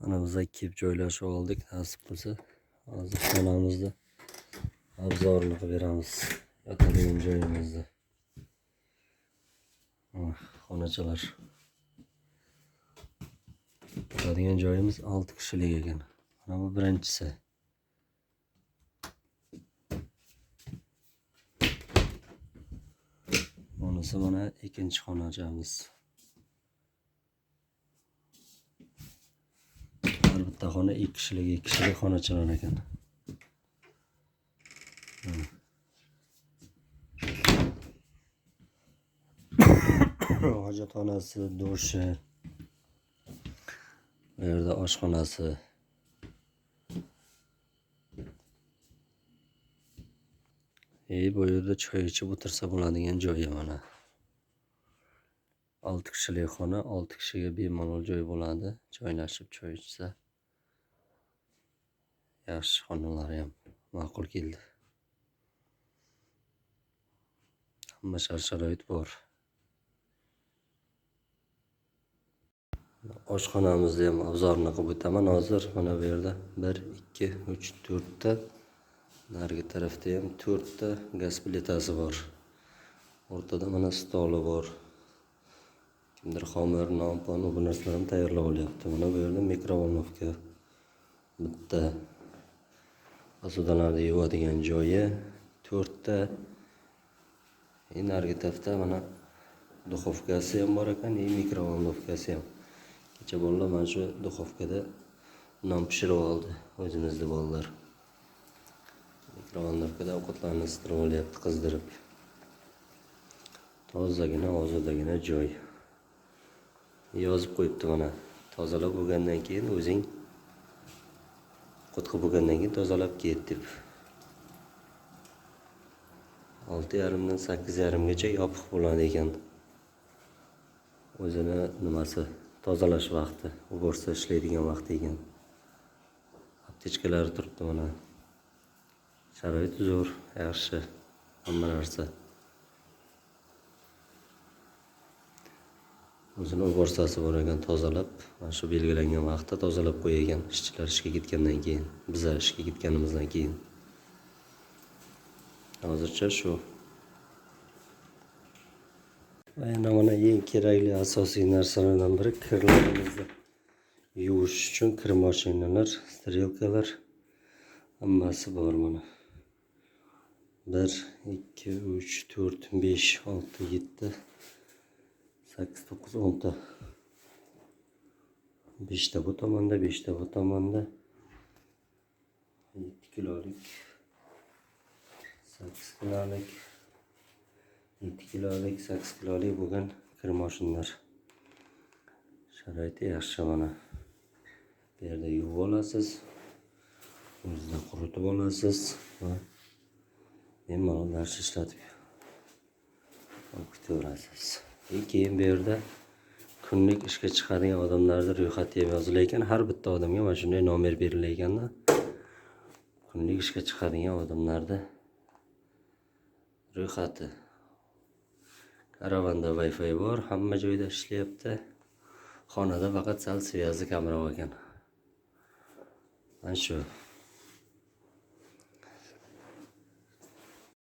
Mana biz kelib joylashib oldik, nasib bo'lsa. Hozir xonamizni obzorini qilib beramiz. Yotadigan joyimizni. Xonachalar. Yotadigan joyimiz 6 kishilik ekan. Mana bu birinchisi. Bunisi mana ikkinchi xonachamiz. Har bitta xona 2 kishilik, 2 kishilik xonachalar ekan. Hojatxonasi, dushi, bu yerda oshxonasi. Bu yerda choy ichib o'tirsa bo'ladigan joyi mana. 6 kishilik xona, 6 kishiga bemalol joy bo'ladi. Joylashib choy ichsa. Yaxshi, xonalari ham ma'qul keldi. Hamma shart-sharoit bor. Oshxonamizni ham obzorini qilib o'taman hozir. Mana bu yerda 1, 2, 3, 4 ta, narigi tarafda ham 4 ta gaz plitasi bor. O'rtada mana stoli bor. Kimdir xomir, non, pon bu narsalarni tayyorlab olyapti. Mana bu yerda mikrovolnovka bitta, posudalarni yuvadigan joyi 4 ta. Narigi tarafda mana duxovkasi ham bor ekan, mikrovolnovkasi ham. Kecha bolalar mana shu duxovkada non pishirib oldi, o'zimizni bolalar. Mikrovolnovkada ovqatlarni isitirib olyapti, qizdirib. Tozagina, ozodagina joy. Yozib qo'yibdi mana. Tozalab bo'lgandan keyin o'zing ovqat qilib bo'lgandan keyin tozalab ket deb. 6:30 dan 8:30 gacha yopiq bo'ladi ekan. O'zini nimasi, tozalash vaqti, uborsa ishlaydigan vaqti ekan. Aptechkalari turibdi mana. Sharoit zo'r, yaxshi, hamma narsa. O'zini uborsasi bor ekan, tozalab, mana shu belgilangan vaqtda tozalab qo'ygan ishchilar ishga ketgandan keyin, bizlar ishga ketganimizdan keyin. Hozircha shu. Va yana mana eng kerakli asosiy narsalardan biri kirlarimizni yuvish uchun kir mashinalar, strelkalar hammasi bor mana. 1, 2, 3, 4, 5, 6, 7, 8, 9, 10 ta. 5 ta bu tomonda, 5 ta bu tomonda. 7 kilolik, 8 kilolik, 7 kilolik, 8 kilolik bo'lgan kir mashinalar. Sharoiti yaxshi mana. Bu yerda yuvib olasiz, o'zida quritib olasiz va bemalol narsa ishlatib olib ketaverasiz. Keyin bu yerda kunlik ishga chiqadigan odamlarning ro'yxati ham yozilar ekan. Har bitta odamga mana shunday nomer berilar ekanda. Kunlik ishga chiqadigan odamlarning ro'yxati. Karavanda Wi-Fi bor, hamma joyda ishlayapti. Xonada faqat sal sviyazi kamroq ekan. Mana shu.